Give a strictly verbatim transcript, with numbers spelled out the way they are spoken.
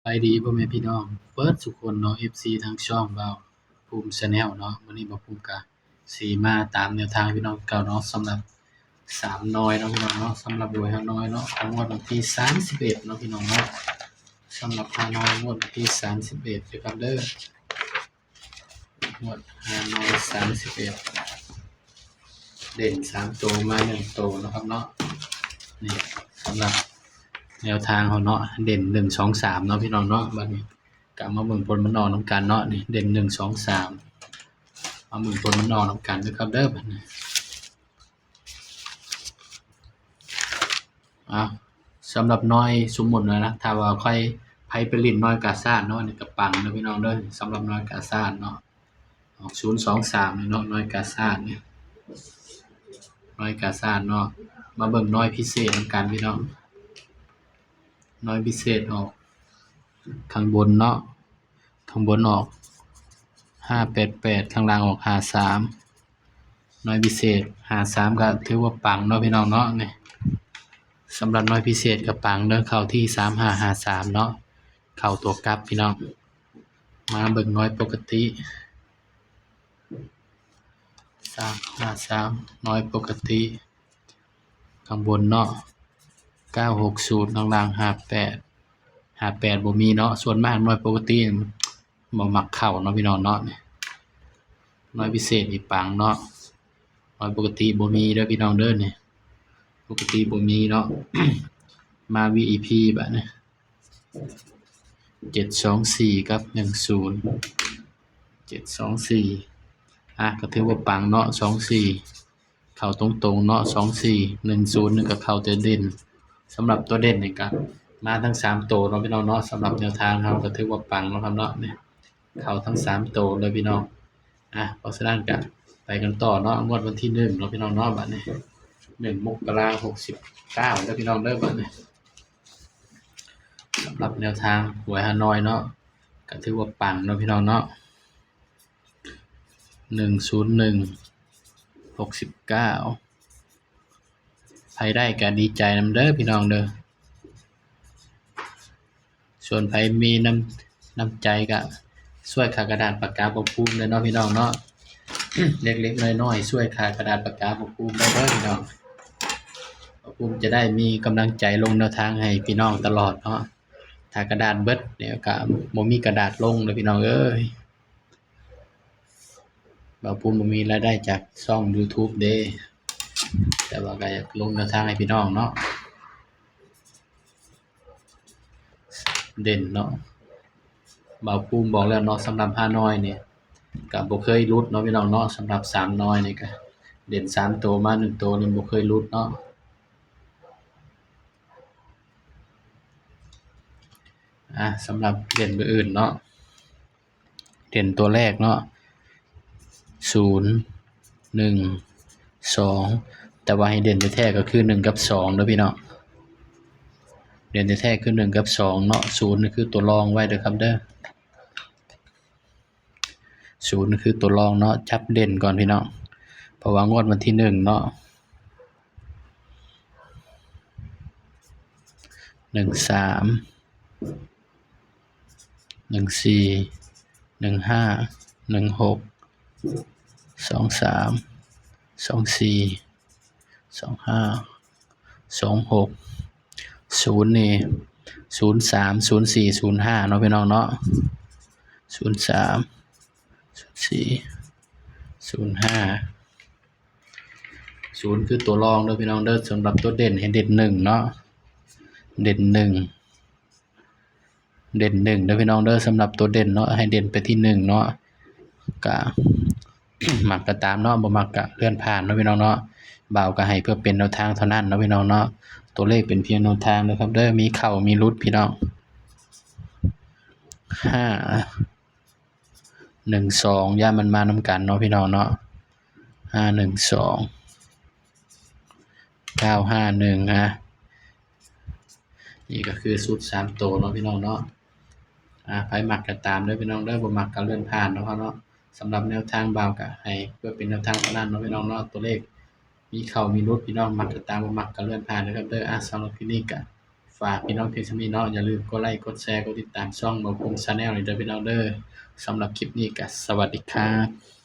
ไปดีพ่อแม่พี่น้องเบิดทุกคนเนาะ เอฟซี ทางช่องบ่าวภูมิ Channel เนาะ มื้อนี้บ่าวภูมิกะสิมาตามแนวทางพี่น้องเก่าเนาะ สำหรับสามน้อยเนาะพี่น้องเนาะ สำหรับหวยฮานอยเนาะ ของงวดวันที่สามสิบเอ็ดเนาะพี่น้องเนาะ สำหรับฮานอยงวดวันที่สามสิบเอ็ดเด้อครับเด้อ งวดฮานอยสามสิบเอ็ด เด่นสามตัวมาหนึ่งตัวเนาะครับเนาะ นี่สำหรับแนวทางเขาเนาะ เด่นหนึ่ง สอง สามเนาะพี่น้องเนาะ บัดนี้กลับมาเบิ่งผลมันออกนำกันเนาะ นี่เด่นหนึ่ง สอง สาม มาเบิ่งผลมันออกนำกันเด้อครับเด้อ บัดนี้ อ่ะ สำหรับน้อยสมมุตินะ ถ้าว่าใคร ไผไปเล่นน้อยกาชาดเนาะ นี่ก็ปังเด้อพี่น้องเด้อ สำหรับน้อยกาชาดเนาะ ออก ศูนย์ สอง สาม นี่เนาะ น้อยกาชาดนี่ น้อยกาชาดเนาะ มาเบิ่งน้อยพิเศษนำกันพี่น้อง น้อยพิเศษออกข้างบนเนาะ ข้างบนออก ห้าแปดแปด ข้างล่างออก ห้าสาม น้อยพิเศษ ห้าสาม ก็ถือว่าปังเนาะพี่น้องเนาะ นี่ สำหรับน้อยพิเศษก็ปังเด้อ เข้าที่ สามห้าห้าสาม เนาะ เข้าตัวกลับพี่น้อง มาเบิ่งน้อยปกติ สามห้าสาม น้อยปกติ ข้างบนเนาะ เก้าหกศูนย์ ข้างล่าง ห้าแปด ห้าแปด บ่มีเนาะ ส่วนมากน้อยปกติบ่มักเข้าเนาะพี่น้องเนาะ นี่ น้อยพิเศษนี่ปังเนาะ น้อยปกติบ่มีเด้อพี่น้องเด้อ นี่ ปกติบ่มีเนาะ มา วี อี พี บัดนี้ เจ็ดสองสี่ กับ หนึ่งศูนย์ เจ็ดสองสี่ อ่ะ ก็ถือว่าปังเนาะ สองสี่ เข้าตรงๆเนาะ สองสี่ หนึ่งศูนย์ นี่ก็เข้าแต่เด่น สำหรับตัวเด่นนี่ก็มาทั้งสามตัวเนาะพี่น้องเนาะ สำหรับแนวทางเราก็ถือว่าปังเนาะครับเนาะ นี่ เข้าทั้งสามตัวเลยพี่น้อง อ่ะ เพราะฉะนั้นก็ไปกันต่อเนาะ งวดวันที่หนึ่งเนาะพี่น้องเนาะ บัดนี้ หนึ่ง มกราคม หกสิบเก้า เด้อพี่น้องเด้อ บัดนี้ สำหรับแนวทางหวยฮานอยเนาะ ก็ถือว่าปังเนาะพี่น้องเนาะ หนึ่งศูนย์หนึ่ง หกสิบเก้า ไผได้ก็ดีใจนำเด้อพี่น้องเด้อ ส่วนไผมีน้ำ น้ำใจก็ช่วยค่ากระดาษปากกาบ่าวภูมิเด้อเนาะพี่น้องเนาะ เล็กๆน้อยๆ ช่วยค่ากระดาษปากกาบ่าวภูมิได้เด้อพี่น้อง บ่าวภูมิจะได้มีกำลังใจลงแนวทางให้พี่น้องตลอดเนาะ ถ้ากระดาษเบิดเนี่ยก็บ่มีกระดาษลงเลยพี่น้องเอ้ย บ่าวภูมิบ่มีรายได้จากช่อง YouTube เด้ แต่ว่าก็อยากลงแนวทางให้พี่น้องเนาะ เด่นเนาะ บ่าวภูมิบอกแล้วเนาะ สำหรับฮานอยเนี่ยก็บ่เคยหลุดเนาะพี่น้องเนาะ สำหรับสามน้อยนี่ก็เด่นสามตัวมาหนึ่งตัวนี่บ่เคยหลุดเนาะ อ่ะ สำหรับเด่นตัวอื่นเนาะ เด่นตัวแรกเนาะ ศูนย์ หนึ่ง สอง แต่ว่าให้เด่นแท้ๆก็คือหนึ่งกับสองเด้อพี่น้อง เด่นแท้ๆคือหนึ่งกับสองเนาะ ศูนย์นี่คือตัวรองไว้เด้อครับเด้อ ศูนย์นี่คือตัวรองเนาะ จับเด่นก่อนพี่น้อง เพราะว่างวดวันที่หนึ่งเนาะ หนึ่งสาม หนึ่งสี่ หนึ่งห้า หนึ่งหก สองสาม สองสี่ สองห้า สองหก ศูนย์นี่ ศูนย์สาม ศูนย์สี่ ศูนย์ห้า เนาะพี่น้องเนาะ ศูนย์สาม ศูนย์สี่ ศูนย์ห้า ศูนย์คือตัวรองเด้อพี่น้องเด้อ สำหรับตัวเด่นให้เด่นหนึ่งเนาะ เด่นหนึ่ง เด่นหนึ่งเด้อพี่น้องเด้อ สำหรับตัวเด่นเนาะ ให้เด่นไปที่หนึ่งเนาะ ก็มักก็ตามเนาะ บ่มักก็เลื่อนผ่านเนาะพี่น้องเนาะ บ่าวก็ให้เพื่อเป็นแนวทางเท่านั้นเนาะพี่น้องเนาะ ตัวเลขเป็นเพียงแนวทางนะครับเด้อ มีเข้ามีหลุดพี่น้อง ห้า หนึ่งสอง ย่านมันมานำกันเนาะพี่น้องเนาะ ห้าหนึ่งสอง เก้าห้าหนึ่ง นะ นี่ก็คือชุดสามตัวเนาะพี่น้องเนาะ อ่า ไผมักก็ตามเด้อพี่น้องเด้อ บ่มักก็เลื่อนผ่านเนาะครับเนาะ สำหรับแนวทางบ่าวก็ให้เพื่อเป็นแนวทางเท่านั้นเนาะพี่น้องเนาะ ตัวเลขมีเข้ามีหลุดพี่น้อง มักก็ตาม บ่มักก็เลื่อนผ่านนะครับเด้อ อ่ะ สำหรับคลิปนี้ก็ ฝากพี่น้องเพียงเท่านี้เนาะ อย่าลืมกดไลค์ กดแชร์ กดติดตามช่องบ่าวภูมิ Channel นี่เด้อพี่น้องเด้อ สำหรับคลิปนี้ก็สวัสดีครับ